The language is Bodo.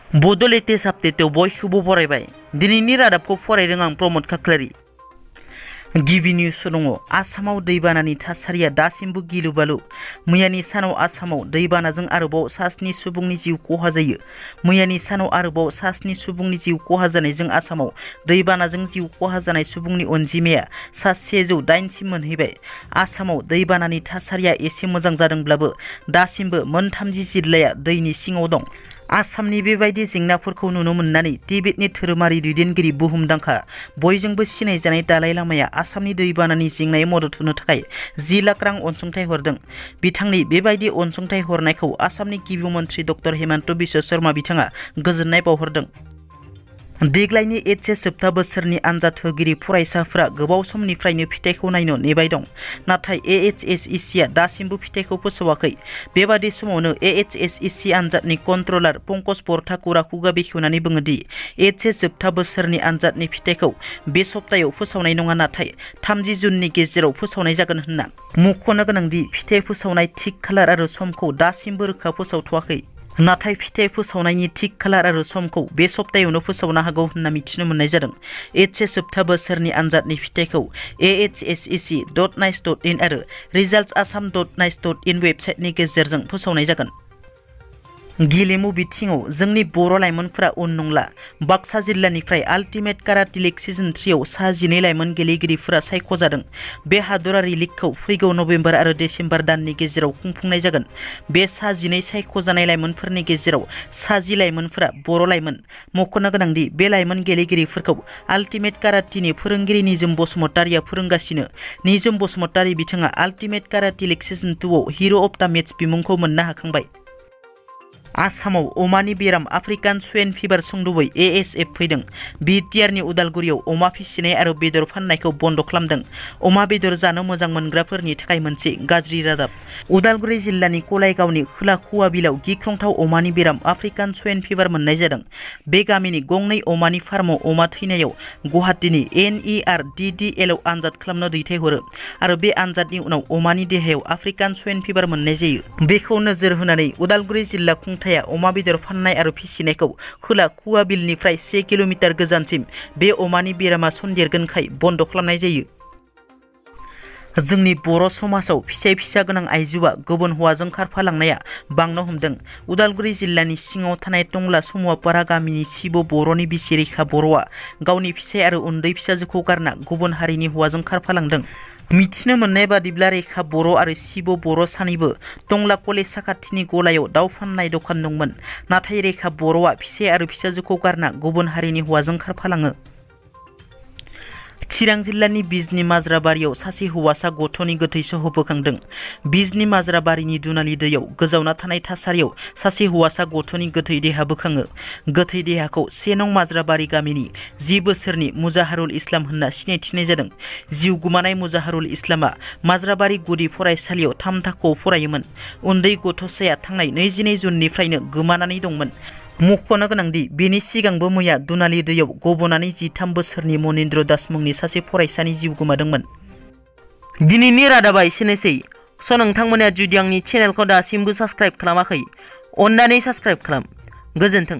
बड' लेटेस्ट आपडेटआव बयखौबो बरायबाय। दिनैनि रादाबखौ फरायदों आं प्रमद खाख्लारि। गिबि निउस दङ। आसामाव दैबानानि थासारिया दासिमबो गिलु-बालु। मैयानि सानाव आसामाव दैबानाजों आरोबाव सा-7 सुबुंनि जिउ खहा जायो। मैयानि सानाव आरोबाव सा-7 सुबुंनि जिउ खहा जानायजों आसामाव दैबानाजों जिउ खहा जानाय सुबुंनि अनजिमाया सा-108 सिम मोनहैबाय। आसामाव दैबानानि थासारिया एसे मोजां जादोंब्लाबो दासिमबो मोन 30 जिल्लाया दैनि सिङाव दं। आसामनि बेबायदि जेंनाफोरखौ नुनो मोननानै तिबेटनि धोरोमारि दैदेनगिरि बुहुमदांखा बयजोंबो सिनायजानाय दालाइ लामाया आसामनि दैबानानि जेंनायाव मदद होनो थाखाय 10 लाख रां अनसुंथाइ हरदों। बिथांनि बेबायदि अनसुंथाइ हरनायखौ आसामनि गिबि मन्थ्रि डक्टर हिमन्त बिश्व शर्मा बिथाङा गोजोननाय बावहरदों। देग्लायनि एचएस जोबथा बोसोरनि आनजाद होगिरि फरायसाफोरा गोबाव समनिफ्रायनो फिथाइखौ नायनो नेबाय दं। नाथाय एएचएसइसिआ दासिमबो फिथाइखौ फोसावाखै। बेबादि समावनो एएचएसइसि आनजादनि कन्ट्रलार पंकज बरठाकुरा खुगा बेखेवनानै बुङो दि एचएस जोबथा बोसोरनि आनजादनि फिथाइखौ बे सप्तायाव फोसावनाय नङा, नाथाय 30 जुननि गेजेराव फोसावनाय जागोन होनना। मख'नो गोनांदि फिथाइ फोसावनाय थिक खालार आरो समखौ दासिमबो रोखा फोसावथ'वाखै। नाथाय फिथाइ फोसावनायनि थिक खालार आरो समखौ बे सप्तायावनो फोसावनो हागौ होनना मिथिनो मोननाय जादों। एचएस जोबथा बोसोरनि आनजादनि फिथाइखौ ahsec.nice.in आरो resultsasam.nice.in वेबसाइटनि गेजेरजों फोसावनाय जागोन। गेलेमु बिथिङाव जोंनि बर' लाइमोनफोरा उन नंला। बाक्सा जिल्लानिफ्राय आल्टिमेट काराटे लिग सिजन 3आव सा-12 लाइमोन गेलेगिरिफोरा सायख'जादों। बे हादरारि लिगखौ फैगौ नबेम्बर आरो डिसेम्बर दाननि गेजेराव खुंफुंनाय जागोन। बे सा-12 सायख'जानाय लाइमोनफोरनि गेजेराव सा-10 लाइमोनफोरा बर' लाइमोन। मख'नो गोनांदि बे लाइमोन गेलेगिरिफोरखौ आल्टिमेट काराटेनि फोरोंगिरि निजोम बसुमतारिया फोरोंगासिनो। निजोम बसुमतारि बिथाङा आल्टिमेट काराटे लिग सिजन 2आव हिर' अफ दा मेच बिमुंखौ मोननो हाखांबाय। आसामाव अमानि बेराम आफ्रिकान स्वाइन फिभार सुंद'बै एएसएफ फैदों। BTRनि उदालगुरियाव अमा फिसिनाय आरो बेदर फाननायखौ बन्द' खालामदों। अमा बेदर जानो मोजां मोनग्राफोरनि थाखाय मोनसे गाज्रि रादाब। उदालगुरि जिल्लानि कलायगावनि खोला खुवाबिलाव गिख्रंथाव अमानि बेराम आफ्रिकान स्वाइन फिभार मोननाय जादों। बे गामिनि गंनै अमानि फार्माव अमा थैनायाव गुवाहाटीनि NERDDL आव आनजाद खालामनो दैथायहरो आरो बे आनजादनि उनाव अमानि देहायाव आफ्रिकान स्वाइन फिभार मोननाय जायो। बेखौ नोजोर होनानै उदालगुरि जिल्ला खुंथाया अमा बेदर फाननाय आरो फिसिनायखौ खोला खुवाबिलनिफ्राय 1 किल'मिटार गोजानसिम बे अमानि बेरामा सन्देरगोनखाय बन्द' खालामनाय जायो। जोंनि बर' समाजाव फिसा गोनां आइजोआ गुबुन हौवाजों खारफालांनाया बांनो हमदों। उदालगुरि जिल्लानि सिङाव थानाय टंला समुवापारा गामिनि शिब बर'नि बिसि रेखा बर'आ गावनि फिसाय आरो उन्दै फिसाजोखौ गारना गुबुन हारिनि हौवाजों खारफालांदों। मिथिनो मोननाय बादिब्ला रेखा बर' आरो शिब बर' सानैबो टंला कलेज साखाथिनि गलायाव दाउ फाननाय दखान दंमोन। नाथाय रेखा बर'आ फिसाय आरो फिसाजोखौ गारना गुबुन हारिनि हौवाजों खारफालाङो। चिरां जिल्लानि बिजनी माजराबारियाव सासे हौवासा गथ'नि गोथै सह बोखांदों। बिजनी माजराबारिनि दुनालि दैयाव गोजावना थानाय थासारियाव सासे हौवासा गथ'नि गोथै देहा बोखाङो। गोथै देहाखौ 1 नं माजराबारि गामिनि 10 बोसोरनि मुजाहारुल इस्लाम होनना सिनायथिनाय जादों। जिउ गोमानाय मुजाहारुल इस्लामा माजराबारि गुदि फरायसालियाव 3 थाखोआव फरायोमोन। उन्दै गथ'साया थांनाय 22 जुननिफ्रायनो गोमानानै दंमोन। मख'नो गोनांदि बेनि सिगांबो मैया दुनालि दैयाव गबनानै 13 बोसोरनि मनिन्द्र दास मुंनि सासे फरायसानि जिउ गोमादोंमोन। दिनैनि रादाबा एसेनोसै। नोंथांमोना जुदि आंनि चेनेलखौ दासिमबो साबस्क्राइब खालामाखै, अन्नानै साबस्क्राइब खालाम। गोजोन्थों।